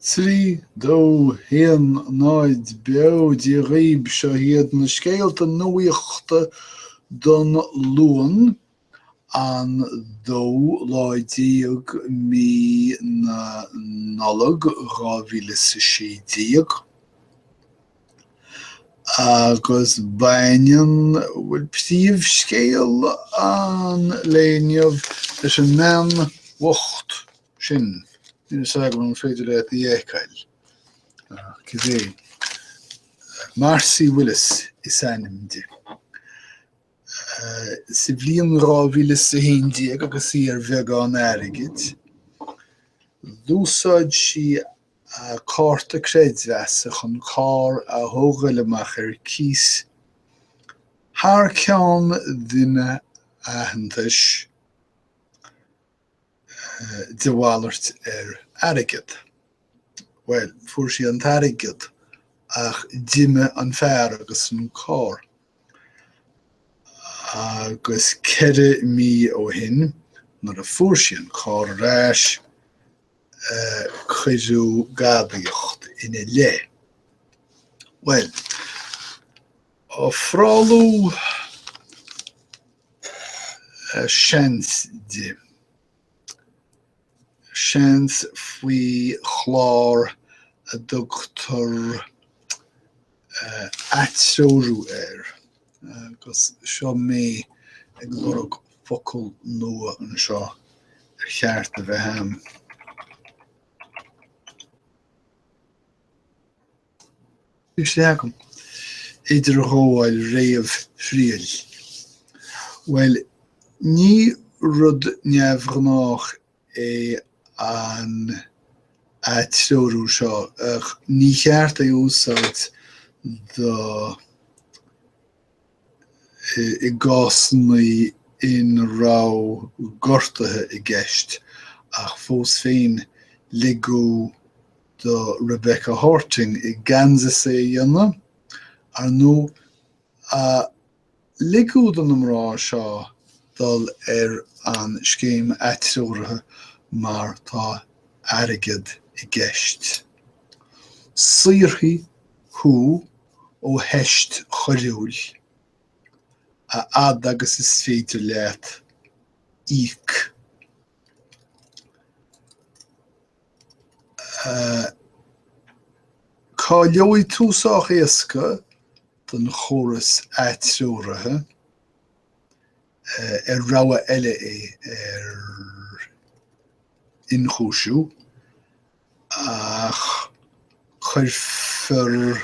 3, 2, 1, 0, Beo Dia dhaoib, seo iad na scéalta nuachta don Luan, an dóú lá déag mí na Nollag 2016. Agus baineann, bhuel, príomhscéal an lae inniu leis an mbean bhocht sin. Níl a fhios agam an féidir leat í a fheiceáil, ach cibé. Marcy Willis is ainm di. Sa bhliain 2011, agus í ar bheagán airgid, d'úsáid sí a cárta creidmheasa chun carr a thógáil amach ar cíos thar ceann duine aitheantais de mhalairt ar airgead. Bhuel, fuair sí an t-airgead ach d'imigh an fear agus an carr. Agus 4 mí ó shin, nuair a fuair sí an carr ar ais, cuireadh gadaíocht ina leith. Bhuel, ofráladh seans di, seans faoi chlár a dtugtar atreorú air, agus seo mé ag lorg focal nua anseo ar cheart a bheith a'm. Bhí sé agam. Idirghabháil réamhthriail. Bhuel, ní rud neamhghnách é an atreorú seo, ach ní cheart é a úsáid do i gcásanna ina raibh gortuithe i gceist, ach fós féin ligeadh do Rebecca Horting i gKansas é a dhéanamh. Ar ndóigh, ligeadh do na mná seo dul ar an scéim atreoraithe mar tá airgead i gceist. Saorfaí thú ó theist choiriúil a fhad agus is féidir leat íoc. Cáileoidh tú sách éasca don chóras atreoraithe, ar rogha eile é ar ionchúisiú, ach cuirfear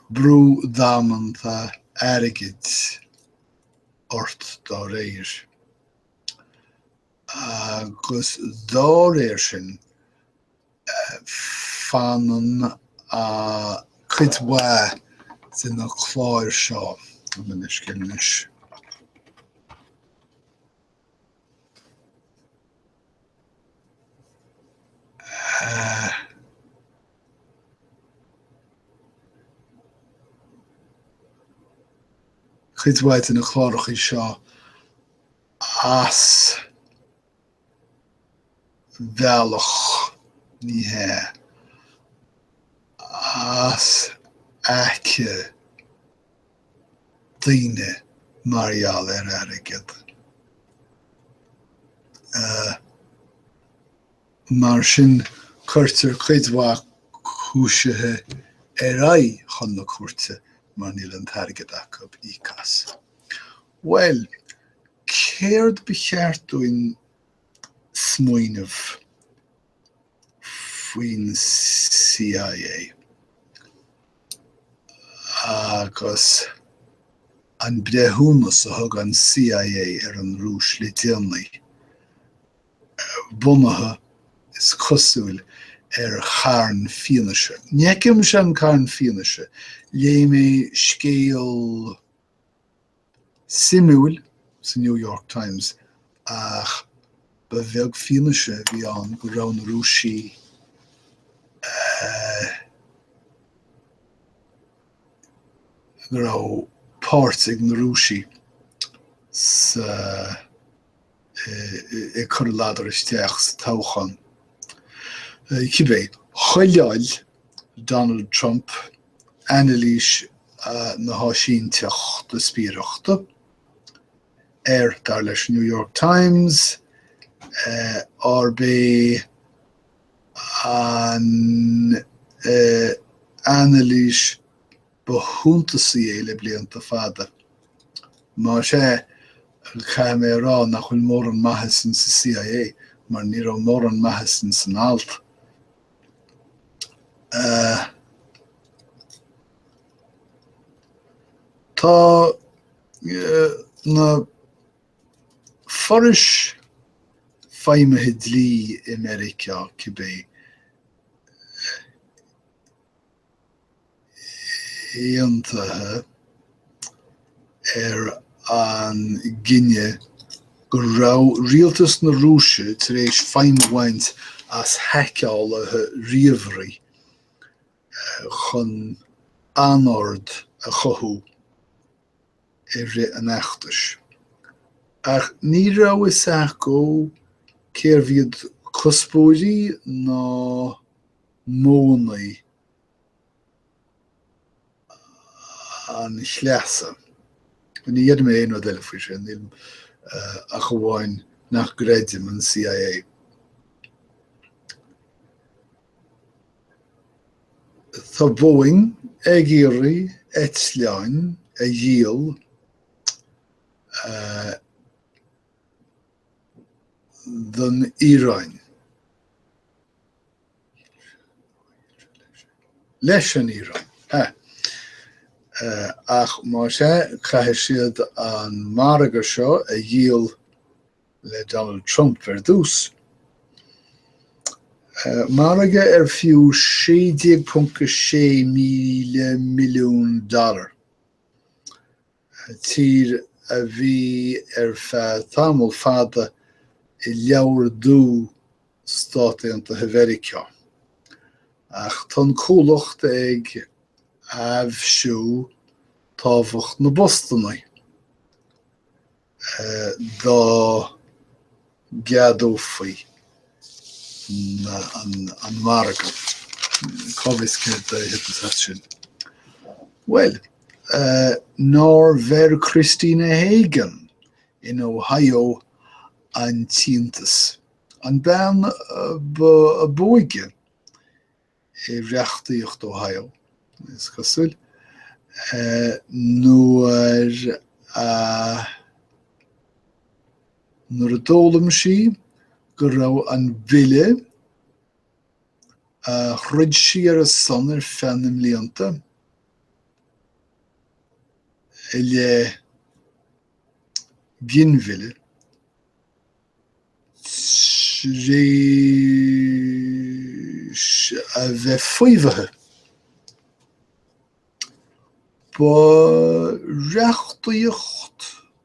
brú damanta airgid ort dá réir. Agus dá réir sin, fanann cuid mhaith de na cláir seo, anois. Cuid mhaith de na cláracha seo as bealach, ní hea, as aice daoine mar gheall ar airgead. Mar sin, cuirtear cuid mhaith cúisithe ar aghaidh chun na cúirte mar níl an t-airgead acu íoc as. Bhuel, céard ba cheart dúinn smaoineamh faoin CIA agus an breithiúnas a thug an CIA ar an Rúis le déanaí, bunaithe, is cosúil, ar charn fianaise. Ní fheicimse an carn fianaise. Léigh mé scéal. Suimiúil sa New York Times ach ba bheag fianaise a bhí ann go raibh na Rúisigh go raibh páirt ag na Rúisigh sa. Ag cur a ladar isteach sa toghchán. Cibé, chuileáil Donald Trump anailís na háisínteachta spiaireachta ar, dar leis an New York Times, arb é an anailís ba shuntasaí é le blianta fada. Más ea, caithfidh mé a rá nach bhfuil mórán maitheas in sa CIA, mar ní raibh mórán maitheas in san alt. Tá na forais feidhmithe dlí i Meiriceá, cibé, aontaithe ar an gcinneadh go raibh rialtas na Rúise tar éis feidhm a bhaint as haiceálaithe ríomhairí chun anord a chothú i rith an fheachtais. Ach ní raibh fhios acu cérbh iad cuspóirí ná modhanna an chleasa. Ní dhéarfaidh mé aon rud eile faoi sin, níl ach amháin nach gcreidim an CIA. Tá Boeing ag iarraidh eitleáin a dhíol don Iaráin. Leis an Iaráin, ea. Ach más ea, caithfidh siad an margadh seo a dhíol le Donald Trump ar dtús. Margadh ar fiú 16.6 míle milliún dollar. Tír a bhí ar feadh tamall fada i leabhar dubh Stát Aontaithe Mheiriceá. Ach tá an comhlacht ag aibhsiú tábhacht na bpostanna dá gceadófaí an margadh. Cá bhfios céard a thiocfas as sin? Bhuel, nár bheir Christina Hagan in Ohio an t-iontas. An bean ba óige i reachtaíocht Ohio, is cosúil, nuair a nuair a d'fhoghlaim sí go raibh an bille a throid sí ar a son ar feadh na mblianta i leith ginmhilleadh tar éis a bheith faomhaithe. Ba reachtaíocht,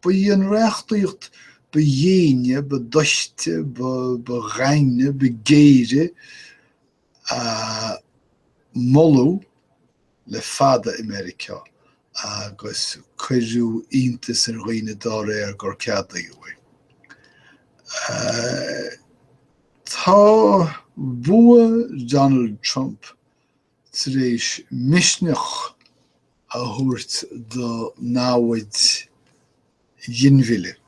ba í an reachtaíocht ba dhéine, ba doichte, ba dhaingne, ba ghéire a moladh le fada i Meiriceá agus cuireadh iontas ar dhaoine dá réir gur ceadaíodh é. Tá bua Donald Trump tar éis misneach a thabhairt do namhaid ghinmhilleadh.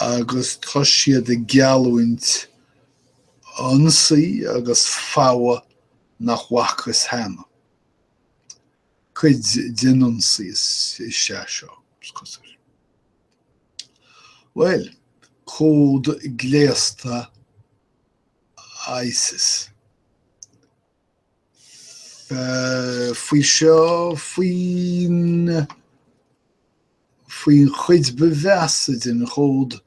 Agus tá siad ag geallúint ionsaí agus fogha nach bhfacthas cheana. Cuid den ionsaí is ea seo, is cosúil. Bhuel, cód gléasta ISIS. Faoi seo, faoin. Faoin chuid ba mheasa den chód,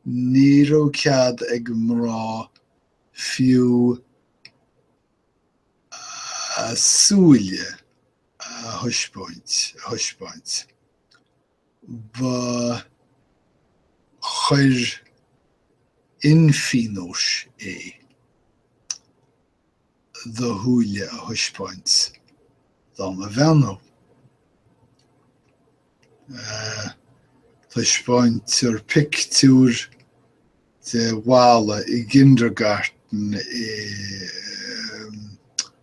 ní raibh cead ag mná fiú a súile a thaispeáint. Ba choir inphionóis é do shúile a thaispeáint dá mba bhean thú. Taispeáintear pictiúr de bhalla i gkindergarten i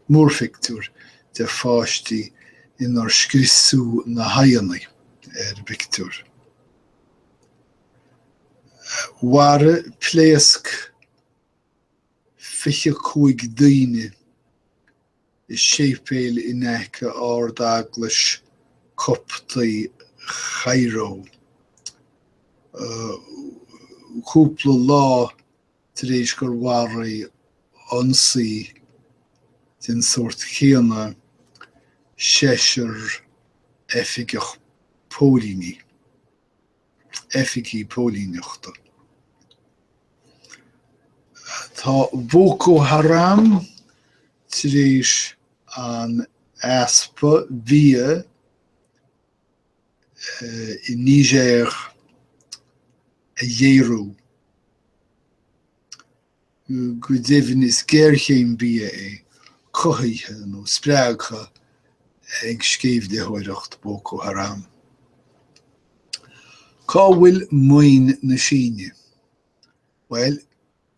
múrphictiúr de pháistí inar scriosadh na haghaidheanna ar an bpictiúr. Mharaigh pléasc 25 daoine i séipéal in aice Ard-Eaglais Coptaí Chaireo cúpla lá tar éis gur mharaigh ionsaí den sórt céanna seisear oifigeach póilíní. oifigí póilíneachta. Tá Boko Haram tar éis an easpa bia i Niger a ghéarú. Go deimhin, is géarchéim bia é, cothaithe nó spreagtha ag sceimhlitheoireacht Boko Haram. Cá bhfuil maoin na Síne? Bhuel,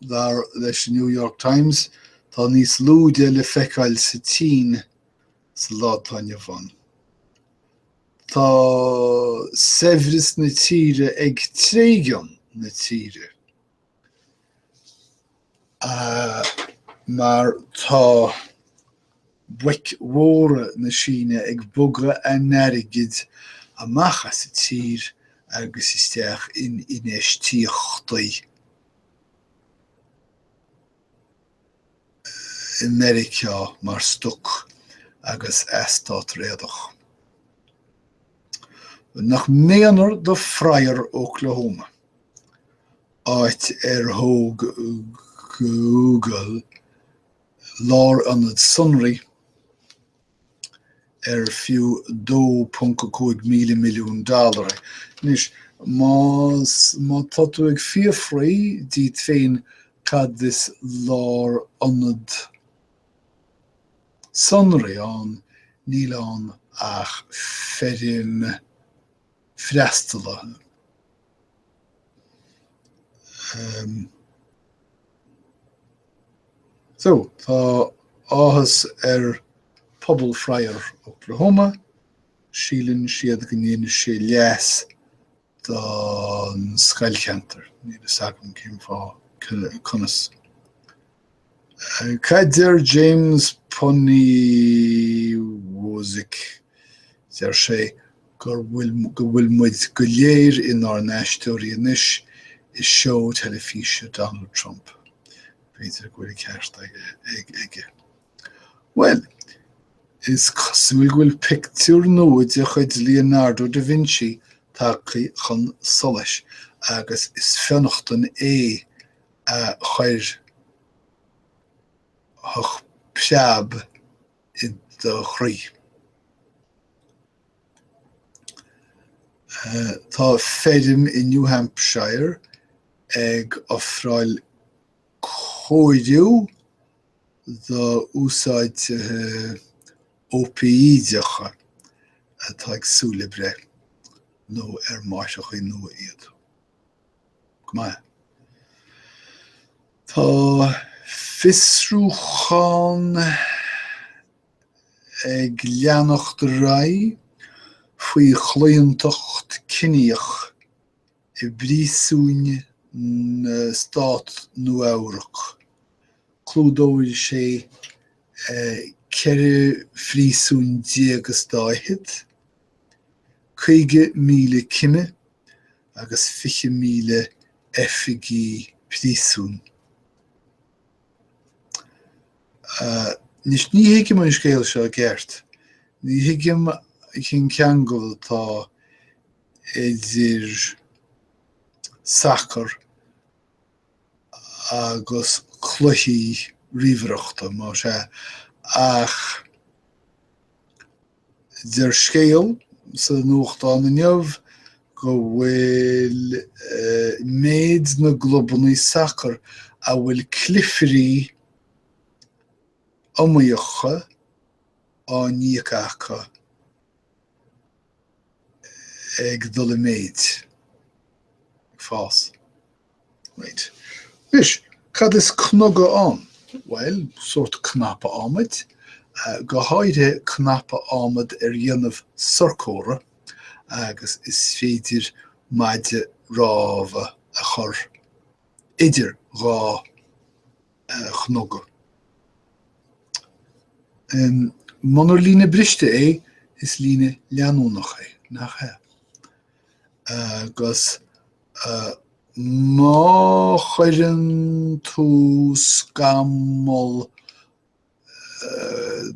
dar leis an New York Times, tá níos lú de le feiceáil sa tSín sa lá atá inniu ann. Tá saibhreas na tíre ag tréigean na tíre. Mar tá boic mhóra na Síne ag bogadh a n-airgid amach as an tír agus isteach in infheistíochtaí i Meiriceá mar stoc agus eastát réadach. Nach méanar do Pryor, Oklahoma? áit ar thóg Google lárionad sonraí ar fiú 2.5 míle milliún dollar é. Anois, más, má tá tú ag fiafraí díot féin cad is lárionad sonraí ann, níl ann ach feirm freastalaithe. So, tá áthas ar phobal Pryor, Oklahoma. Síleann siad go ndéanfaidh sé leas don scoilcheantar. Níl fhios agam cén fáth, conas. Cad deir James Poniewozik? Deir sé go bhfuil go bhfuil muid go léir inár n-aisteoirí anois i seó teilifíse Donald Trump. B'fhéidir go bhfuil an ceart aige. Bhuel, is cosúil go bhfuil pictiúr nua de chuid Leonardo da Vinci tagtha chun solais agus is fionnachtain é a chuirfeadh preab i do chroí. Tá feirm i New Hampshire ag ofráil cóiriú d'úsáidithe óipiaídeacha atá ag súil le breith nó ar máithreacha nua iad. Go maith. Tá fiosrúchán ag leanacht ar aghaidh faoi chlaontacht ciníoch i bpríosúin stát Nua-Eabhrac. Clúdóidh sé 14 phríosún is dá fhichead, 50,000 cime agus 20,000 oifigí príosúin. Anois, ní thuigim an scéal seo i gceart. Ní thuigim cén ceangal atá idir sacar agus cluichí ríomhaireachta, más ea, ach Deir scéal sa nuachtán inniu go bhfuil méid na gclubanna sacair a bhfuil cluifirí iomaíocha á n-íoc acu ag dul i méid. fás. Right. Anois, cad is cnogadh ann? Bhuel, sórt cnaipe adhmaid, go háirithe cnaipe adhmaid ar dhéanamh sorcóra, agus is féidir maide rámha a chur idir dhá chnogadh. Munar líne briste é, is líne leanúnach é, nach ea? Agus má chuireann tú scamall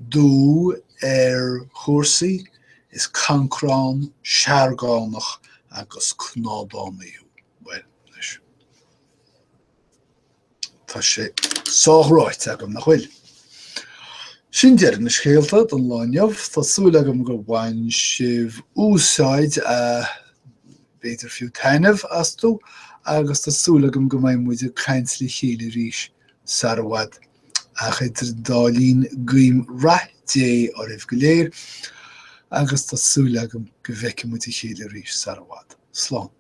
dubh ar chúrsaí, is cancrán, seargánach agus cnádánaí thú. Bhuel, anois. Tá sé sách ráite agam, nach bhfuil? Sin deireadh na scéalta don lá inniu. Tá súil agam gur bhain sibh úsáid, b'fhéidir fiú taitneamh, astu agus tá súil agam go mbeidh muid ag caint le chéile arís sar i bhfad. Ach idir an dá linn, guím rath Dé oraibh go léir agus tá súil agam go bhfeicfidh muid a chéile arís sar i bhfad. Slán.